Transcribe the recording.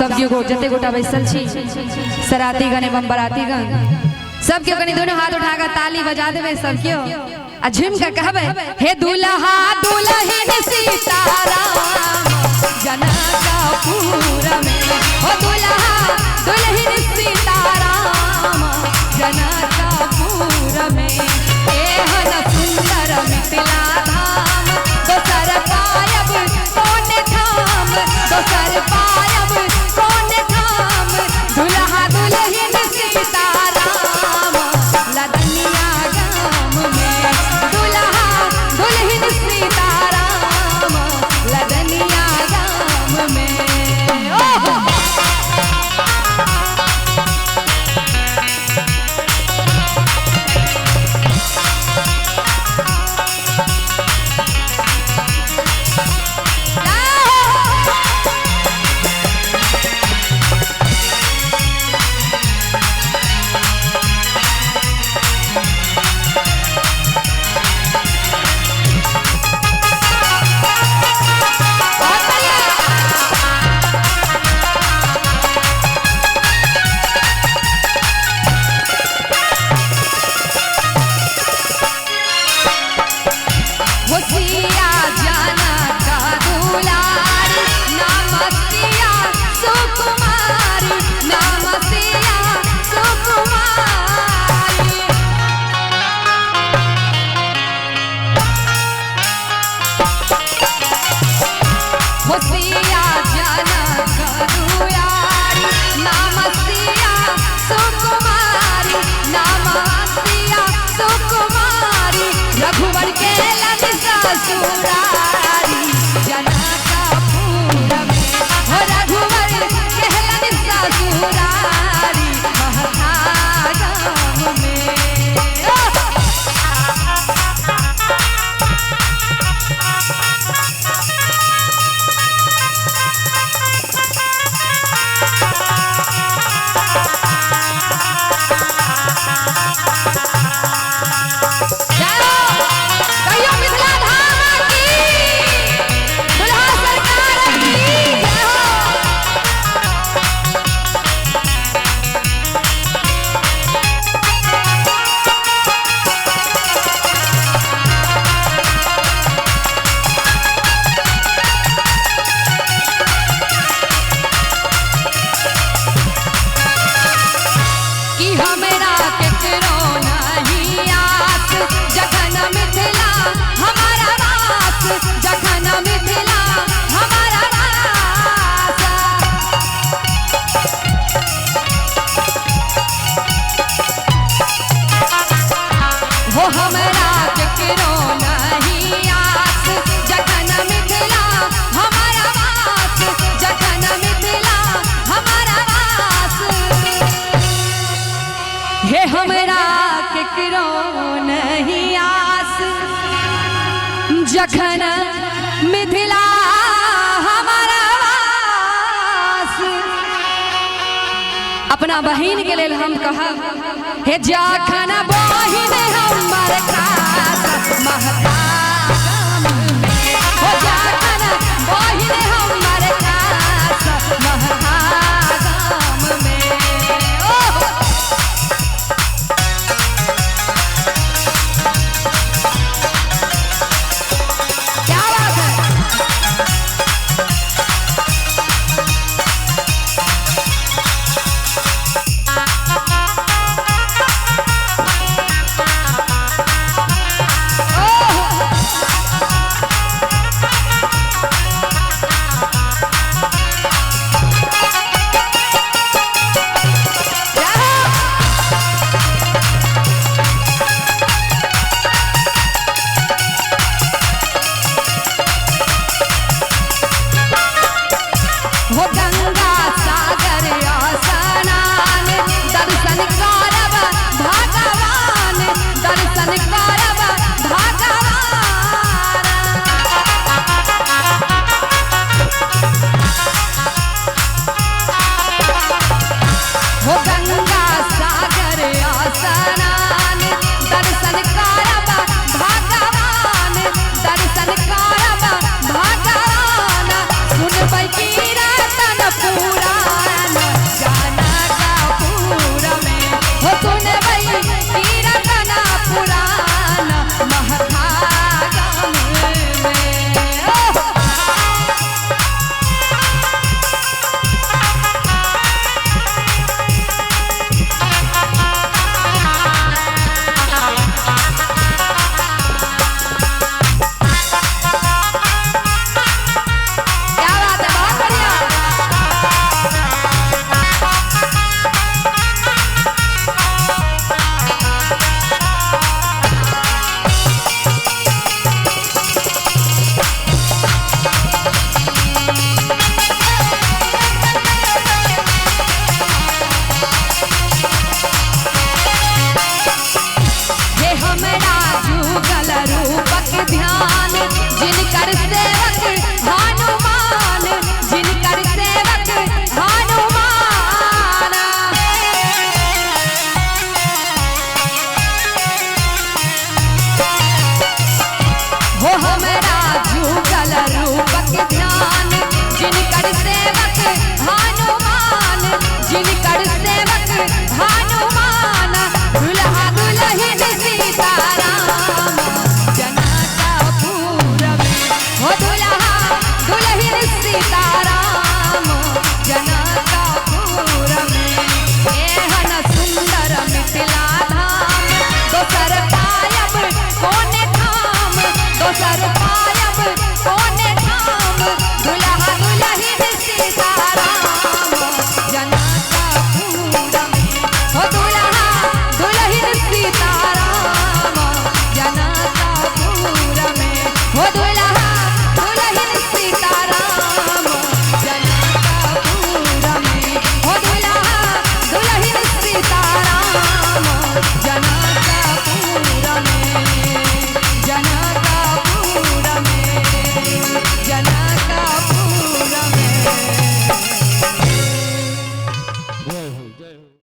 सब केओ जते गोटा बैसल छी, सरातीगण एवं बरातीगण, सब केओ कनि दोनों हाथ उठा के ताली बजा देबै सब केओ आ झुम के कहबै, हे दुल्हा दुल्हन सीताराम जनकपुर में, हो दुल्हा दुल्हन सीताराम जनकपुर में, एहन सुंदर मिथिला धाम, दोसर पायब कोन ठाम, दोसर पायब कोन ठाम, दुल्हा दुल्हन सीताराम लदनिया गाम में, दुल्हा दुल्हन सीताराम लदनिया गाम में। ओहो बहुत बढ़िया। होशिया जनक दुलारी, नमस्तिया सुकुमारी, नमस्तिया सुकुमारी। होशिया जनक दुलारी, नमस्तिया सुकुमारी, नमस्तिया सुकुमारी, रघुवर के लन ससुरारी जनकपुर में, हो रघुवर के लन ससुरारी महथा गाम में। ओह! जय हो। कहियो मिथिला धाम की, दुल्हा सरकार की जय हो। कि हमरा केकरो नहीं आस, जखन मिथिला हमारा वास, जखन मिथिला हमारा वास। हो हमरा केकरो नहीं आस, जखन मिथिला हमारा वास, जखन मिथिला हमारा वास। हे हमरा केकरो नहीं आस, जखन मिथिला हमारा वास। अपना बहिन के लेल हम कहब, हे जखन बहिन हमर खास महता गाम में, हो जखन बहिन हमर